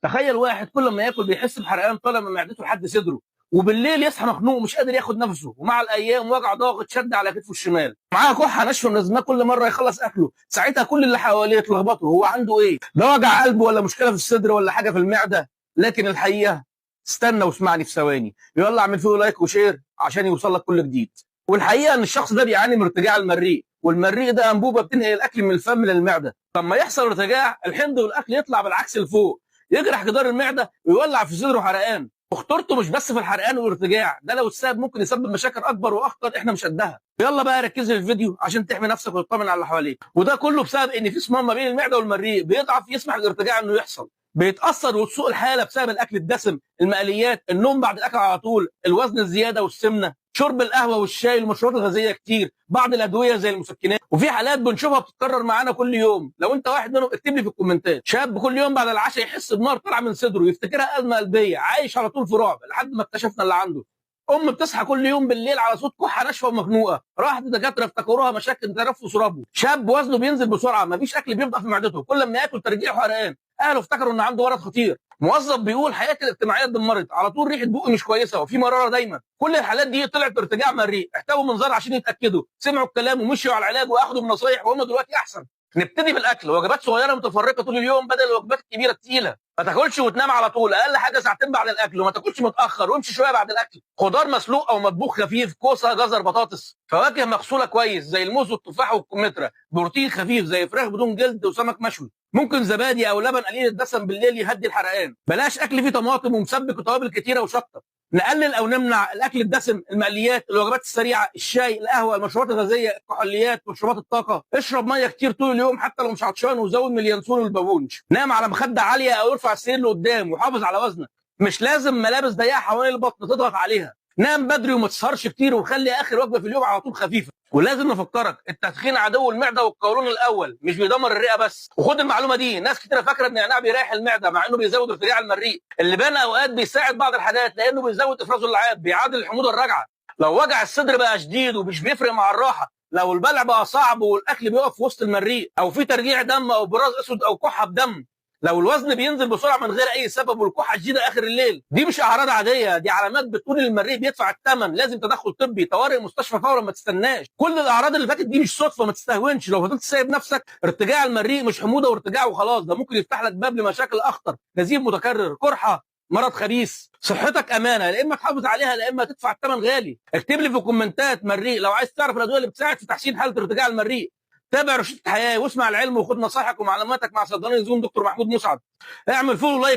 تخيل واحد كل ما ياكل بيحس بحرقان طالع من معدته لحد صدره، وبالليل يصحى مخنوق مش قادر ياخد نفسه، ومع الايام وجع ضاغط شد على كتفه الشمال، معاه كحه ناشفة ملازماه كل مرة يخلص اكله. ساعتها كل اللي حواليه اتلخبطوا، هو عنده ايه؟ ده وجع قلب ولا مشكلة في الصدر ولا حاجة في المعدة؟ لكن الحقيقة استنى واسمعني في ثواني، يلا اعمل فيه like و share عشان يوصل لك كل جديد. والحقيقة ان الشخص ده بيعاني من ارتجاع المريء، والمريء ده انبوبة بتنقل الاكل من الفم للمعدة. لما يحصل ارتجاع الحمض والاكل يطلع بالعكس لفوق، يجرح جدار المعدة ويولع في صدره حرقان. وخطورته مش بس في الحرقان والارتجاع ده، لو اتساب ممكن يسبب مشاكل اكبر واخطر احنا مش قدها. يلا بقى ركزي في الفيديو عشان تحمي نفسك وتطمن على اللي حواليك. وده كله بسبب ان في صمام ما بين المعدة والمريء بيضعف، يسمح للارتجاع انه يحصل. بيتاثر وتسوء الحالة بسبب الاكل الدسم، المقليات، النوم بعد الاكل على طول، الوزن الزيادة والسمنه، شرب القهوة والشاي، المشروبات الغازية كتير، بعض الادوية زي المسكنات. وفي حالات بنشوفها بتتكرر معانا كل يوم، لو انت واحد منهم اكتب لي في الكومنتات. شاب كل يوم بعد العشاء يحس بنار طالعه من صدره، يفتكرها ازمة قلبية، عايش على طول في رعب لحد ما اكتشفنا اللي عنده. ام بتصحى كل يوم بالليل على صوت كحه ناشفة ومخنوقه، راحت لدكاتره افتكروها مشاكل تنفس ربو. شاب وزنه بينزل بسرعة، مفيش اكل بيفضل في معدته، كل ما ياكل ترجيع وحرقان، اهله افتكروا ان عنده مرض خطير. موظف بيقول حياتي الاجتماعية اتدمرت، على طول ريحه بقي مش كويسة وفي مرارة دايما. كل الحالات دي طلعت بارتجاع مريء، احتاجوا منظار عشان يتاكدوا، سمعوا الكلام ومشوا على العلاج واخدوا بنصايح وهم دلوقتي احسن. نبتدي بالاكل، وجبات صغيرة متفرقة طول اليوم بدل الوجبات الكبيرة الثقيلة. ما تاكلش وتنام على طول، اقل حاجة ساعتين بعد الاكل، وما تاكلش متاخر، وامشي شوية بعد الاكل. خضار مسلوق او مطبوخ خفيف، كوسة، جزر، بطاطس. فواكه مغسوله كويس زي الموز والتفاح والكمثرى. بروتين خفيف زي فراخ بدون جلد وسمك مشوي. ممكن زبادي او لبن قليل الدسم بالليل يهدي الحرقان. بلاش اكل فيه طماطم ومسبك وتوابل كتيرة وشطه. نقلل او نمنع الاكل الدسم، المقليات، الوجبات السريعة، الشاي، القهوة، المشروبات الغازية، الكحوليات، مشروبات الطاقة. اشرب مية كتير طول اليوم حتى لو مش عطشان، وزود من اليانسون والبابونج. نام على مخده عالية او ارفع السرير لقدام، وحافظ على وزنك. مش لازم ملابس ضيقه حوالين البطن تضغط عليها. نام بدري وما تسهرش كتير، وخلي اخر وجبة في اليوم على طول خفيفة. ولازم نفكرك، التدخين عدو المعدة والقولون الاول، مش بيدمر الرئة بس. وخد المعلومة دي، ناس كتيرة فاكره ان النعناع بيريح المعدة مع انه بيزود ارتجاع المريء. اللبان اوقات بيساعد بعض الحالات لانه بيزود افراز اللعاب، بيعادل الحموضة الراجعة. لو وجع الصدر بقى شديد ومش بيفرق مع الراحة، لو البلع بقى صعب والاكل بيقف في وسط المريء، او في ترجيع دم او براز اسود او كحه بدم، لو الوزن بينزل بسرعة من غير اي سبب والكحه شديدة اخر الليل، دي مش اعراض عادية، دي علامات بتقول المريء بيدفع الثمن. لازم تدخل طبي، طوارئ مستشفى فورا، ما تستناش. كل الاعراض اللي فاتت دي مش صدفة، ما تستهونش. لو فضلت سايب نفسك، ارتجاع المريء مش حموضه وارتجاع وخلاص، ده ممكن يفتح لك باب لمشاكل اخطر، نزيف متكرر، قرحة، مرض خبيث. صحتك امانه، يا اما تحافظ عليها يا اما تدفع الثمن غالي. اكتب لي في الكومنتات مريء لو عايز تعرف الادوية اللي بتساعد في تحسين حاله ارتجاع المريء. تابع روشتة حياة واسمع العلم وخد نصائحك ومعلوماتك مع صيدلاني زون دكتور محمود مسعد. اعمل follow like.